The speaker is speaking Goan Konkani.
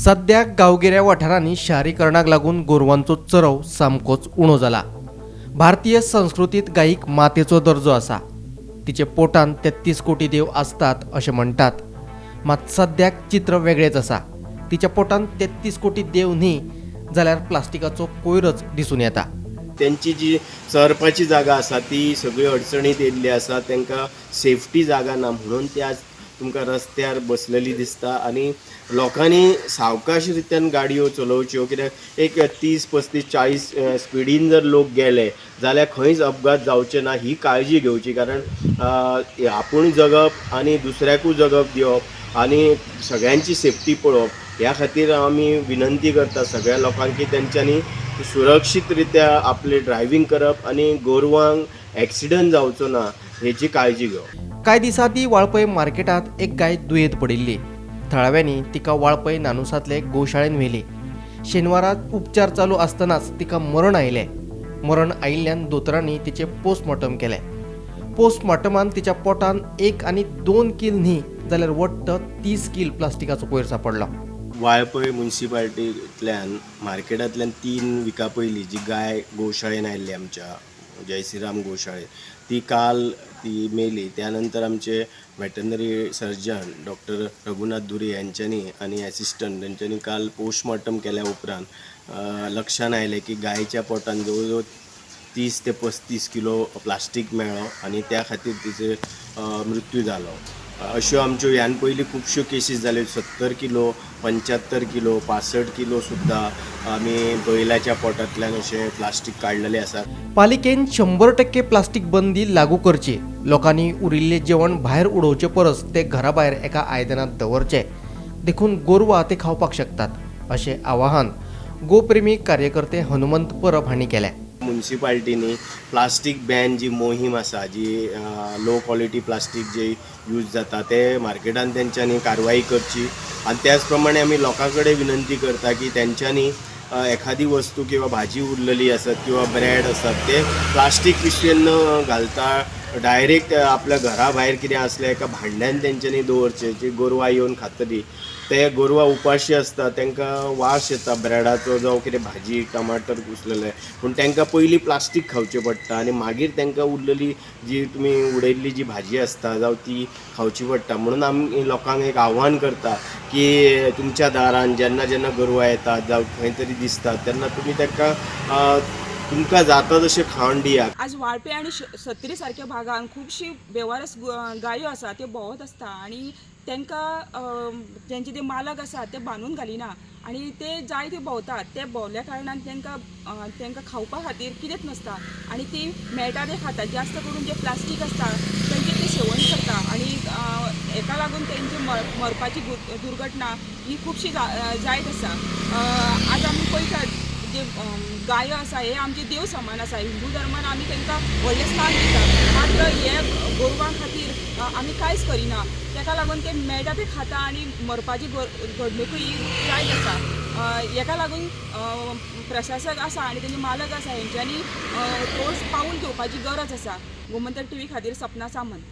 सद्याक गांवगिऱ्या वाठारांनी शारीकरणाक लागून गोरवांचो चरव सामकोच उणो जाला. भारतीय संस्कृतींत गायीक मातेचो दर्जो आसा. तिचे पोटांत 33 कोटी देव आसतात अशें म्हणटात. मात सद्याक चित्र वेगळेंच आसा. तिच्या पोटांत 33 कोटी देव न्ही जाल्यार प्लास्टिकाचो कोयरच दिसून येता. त्यांची जी चरपाची जागा आसा ती सगळी अडचणीत येयल्ली आसा. तांकां सेफ्टी जागा ना म्हणून ती आज तुमकां रस्त्यार बसलेली दिसता. आनी लोकांनी सावकाश रित्यान गाडयो चलोवच्यो, कित्याक एक 30 35 40 स्पिडीन जर लोक गेले जाल्यार खंयच अपघात जावचे ना ही काळजी घेवची. कारण आपूण जगप आनी दुसऱ्याकूय जगप दिवप आनी सगळ्यांची सेफ्टी पळोवप ह्या खातीर आमी विनंती करता सगळ्या लोकांक की तेंच्यांनी सुरक्षीत रित्या आपलें ड्रायव्हींग करप आनी गोरवांक एक्सिडंट जावचो ना हेची काळजी घेवप. कांय दिसां आदीं वाळपय मार्केटांत एक गाय दुयेंत पडिल्ली. थळाव्यांनी तिका वाळपय नानुसांतले गोशाळेन व्हेली. शेनवाराक उपचार चालू आसतनाच तिका मरण आयलें. मरण आयिल्ल्यान दोतोरांनी तिचें पोस्टमॉर्टम केलें. पोस्टमॉर्टमान तिच्या पोटांत 1 आनी 2 कील न्ही जाल्यार वट्ट 30 कील प्लास्टिकाचो कोयर सांपडलो. वाळपय मुन्सिपाल्टींतल्यान मार्केटांतल्यान 3 विकां पयलीं जी गाय गोशाळेन आयिल्ली आमच्या जयश्रीराम गोशाळेन, ती काल ती मेली. त्या नंतर आमचे वेटनरी सर्जन डॉक्टर रघुनाथ दुरे यांच्यांनी आनी एसिस्टंट तेंच्यांनी काल पोस्टमॉर्टम केल्या उपरांत लक्षान आयलें की गायच्या पोटान जवळ जवळ 30 ते 35 किलो प्लास्टीक मेळ्ळो आनी त्या खातीर तिचो मृत्यू जालो. अश्यो आमच्यो ह्यान पयलीं खुबश्यो केसीस जाल्यो. 70 किलो, 75 किलो, 65 किलो सुद्दां आमी बैलाच्या पोटांतल्यान अशें प्लास्टीक काडलेलें आसा. पालिकेन 100% प्लास्टीक बंदी लागू करची. लोकांनी उरिल्लें जेवण भायर उडोवचे परस तें घरा भायर एका आयदनांत दवरचें, देखून गोरवां तें खावपाक शकतात अशें आवाहन गोप्रेमी कार्यकर्ते हनुमंत परब हांणी केलें. मुन्सिपाल्टीनी प्लास्टीक बॅन जी मोहीम आसा, जी लो क्वॉलिटी प्लास्टीक जे यूज जाता ते मार्केटान तेंच्यांनी कारवाई करची. आनी त्याच प्रमाणे आमी लोकां कडेन विनंती करता की तेंच्यांनी एखादी वस्तू किंवा भाजी उरलेली आसत किंवा ब्रेड आसत ते प्लास्टीक पिशवेन न घालता डायरेक्ट आपल्या घरा भायर कितें आसलें एका भांड्यान तेंच्यांनी दवरचें. जी गोरवां येवन खातलीं, ते गोरवां उपाशी आसता, तांकां वास येता ब्रेडाचो जावं कितें भाजी टमाटर कुसलेलें, पूण तांकां पयलीं प्लास्टीक खावचें पडटा आनी मागीर तांकां उरलेली जी तुमी उडयल्ली जी भाजी आसता जावं ती खावची पडटा. म्हणून आमी लोकांक एक आव्हान करता की तुमच्या दारान जेन्ना जेन्ना गोरवां येतात जावं खंय तरी दिसतात तेन्ना तुमी तांकां तुमकां जाता तशें खाण दियात. आज वाळपे आनी सत्री सारक्या भागान खुबशी बेवारस गायो आसा, त्यो भोंवत आसता आनी तांकां तेंचे ते मालक आसा ते बांदून घालिना आनी ते जाय ते भोंवतात. ते भोंवल्या कारणान तांकां खावपा खातीर कितेंच नासता आनी ती मेळटा ते खातात. जास्त करून जे प्लास्टीक आसता तेंचें ते सेवन करता आनी हेका लागून तेंची मरपाची दुर्घटना ही खुबशी जायत आसा. आज आमी पळयतात जे गायो आसा हे आमचे देव समान आसा. हिंदू धर्मान आमी तांकां व्हडलें स्थान दिता, मात्र हे गोरवां खातीर आमी कांयच करिना. ताका लागून ते मेळटा ते खाता आनी मरपाची घडणुकूय ही जायत आसा. हेका लागून प्रशासक आसा आनी तेंचे मालक आसा हेंच्यांनी ठोस पावूल घेवपाची गरज आसा. गोमंतक टीव्ही खातीर सपना सामंत.